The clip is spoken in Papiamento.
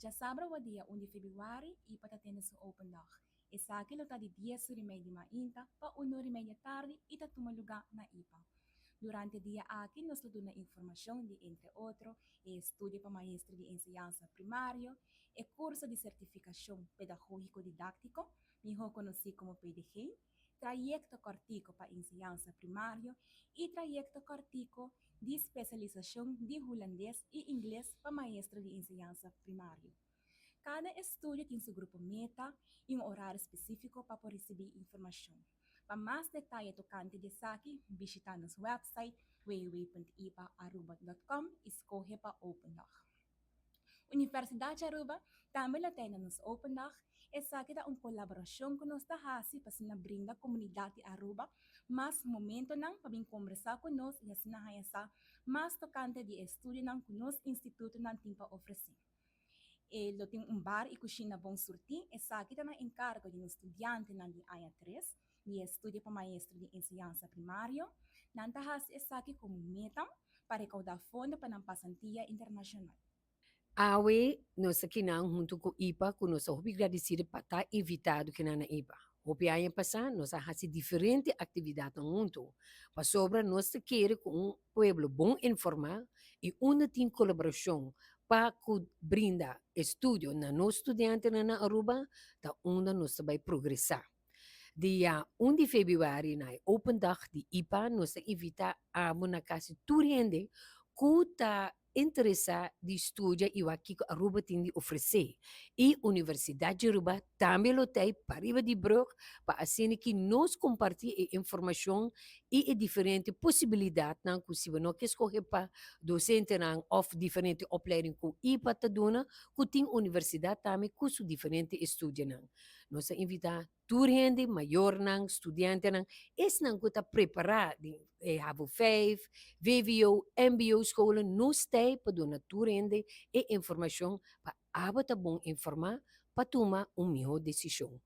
Djasabra awe dia un di febrüari ipa ta tene su open dag. Esaki lo ta di dies ora i mei di mainta pa un ora i mei di atardi i ta tuma lugá na ipa. Durante e dia aki nos lo duna informashon di entre otro e estudio pa maestro di enseñansa primario, e kurso di sertifikashon pedagógiko didáktiko, mihó konosí komo PDG, trayekto kòrtiku pa enseñansa primario i trayekto kòrtiku di spesialisashon di hulandes i ingles pa maestro di enseñansa primario. Kada estudio tin su grupo meta i un orario spesífiko pa por risibí informashon. Pa mas detaye tokante di esaki, bishitá nos wèpsait www.ipaaruba.com i skohe pa Open Dag. Universidat di Aruba tambe lo tene nos Open Dag. Esaki ta un kolaborashon ku nos ta hasi pa asina brinda komunidat di Aruba mas momentonan pa bin kombersá ku nos i asina haña sa mas tokante di e estudionan ku nos institutonan tin pa ofresé. E lo tin un bar i kushina bon surtí. Esaki ta na enkargo di nos studiantenan di aña tres di e estudio pa maestro di enseñansa primario. Nan ta hasi esaki komo meta pa rekoudá fondo pa nan pasantia internashonal. Awe nos ta kinan huntu ku ipa ku nos ta hopi gradisido pa ta invitado kinan na ipa. Hopi aña pasá nos a hasi diferente aktividatnan huntu pasobra nos ta kere ku un pueblo bon informá i unda tin kolaborashon pa ku brinda estudio na nos studiantenan na Aruba ta unda nos ta bai progresá. Dia un di febrüari na e Open Dag di ipa nos ta invitá abo na kasi tur hende ku ta interesá di studia i wak kiko Aruba tin di ofresé. I Universidat di Aruba tambe lo ta ei pariba di brug pa asina ki nos kompartí e informashon i e diferente posibilidatnan ku si bo no ke skohe pa dosentenan òf diferente opleiding ku ipa ta duna ku tin universidat tambe ku su diferente estudionan. Nos ta invitá tur hende, mayornan, studiantenan, esnan ku ta prepará den e havo vijf, vwo, mbo scholen, nos ta ei pa duna tur hende e informashon pa abo ta bon informá pa tuma un mihó desishon.